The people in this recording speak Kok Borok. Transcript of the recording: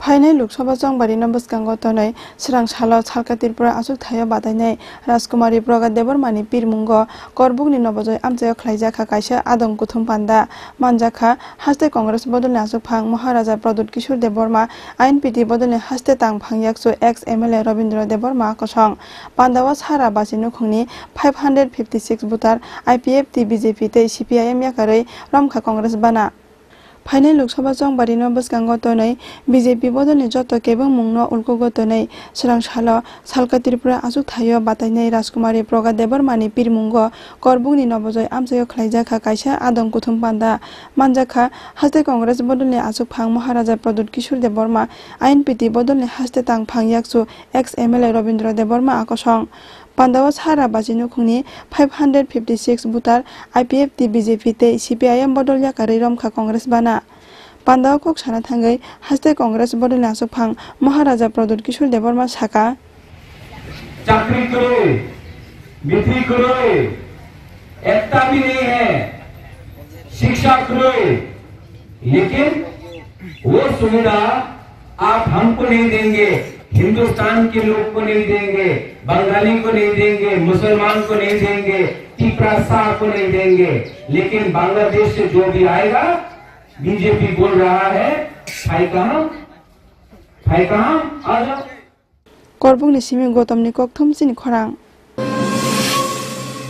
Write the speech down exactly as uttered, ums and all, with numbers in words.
Phainai Lok Sabha chongbari no bwskango tonwi swrang salo Salka Tripura achuk thaio batainai Rajkumari Praga Debbarma ni pirmungo Korbuk ni Nobojoy amchaio khlaijak kha kaisa adong kuthum panda. Manjak kha haste Congress bodol ni achuk phang Maharaja Pradyut Kishore Debbarma, I N P T bodol ni haste tang phang yakchu ex M L A Rabindra Debbarma kosong. Pandao sara basi nukhungni five hundred fifty six voter I P F T, B J P tei C P I M yakarwi romkha Congress bana. Phainai Lok Sabha chongbari no bwskango tonwi B J P bodol ni joto kebengmung no ulkugo tonwi swrang salo Salka Tripura achuk thaio batainai Rajkumari Praga Debbarma ni pirmungo Korbuk ni Nobojoy amchaio khlaijak kha kaisa adong kuthum panda. Manjak kha haste Congress bodol ni achuk phang Maharaja Pradyut Kishore Debbarma, I N P T bodol ni haste tang phang yakchu ex M L A Rabindra Debbarma akosong. Pandao sara basi nukhungni five hundred fifty six voter I P F T, B J P tei C P I M bodol yakarwi romkha Congress bana. Pandao kok sana thangwi haste Congress bodol ni achuk phang Maharaja Pradyut Kishore Debbarma saka, चाकरी करो, बिक्री करो, एकता भी नहीं है, शिक्षा करो, लेकिन वो सुविधा आप हमको नहीं देंगे, हिंदुस्तान के लोग को नहीं देंगे, बंगाली को नहीं देंगे, मुसलमान को नहीं देंगे, तिपरा शाह को नहीं देंगे, लेकिन बांग्लादेश से जो भी आएगा, बीजेपी बोल रहा है, भाई कहाँ, भाई कहाँ, आ जाओ। Korbuk ni simi Gotom ni kokthum chini khorang.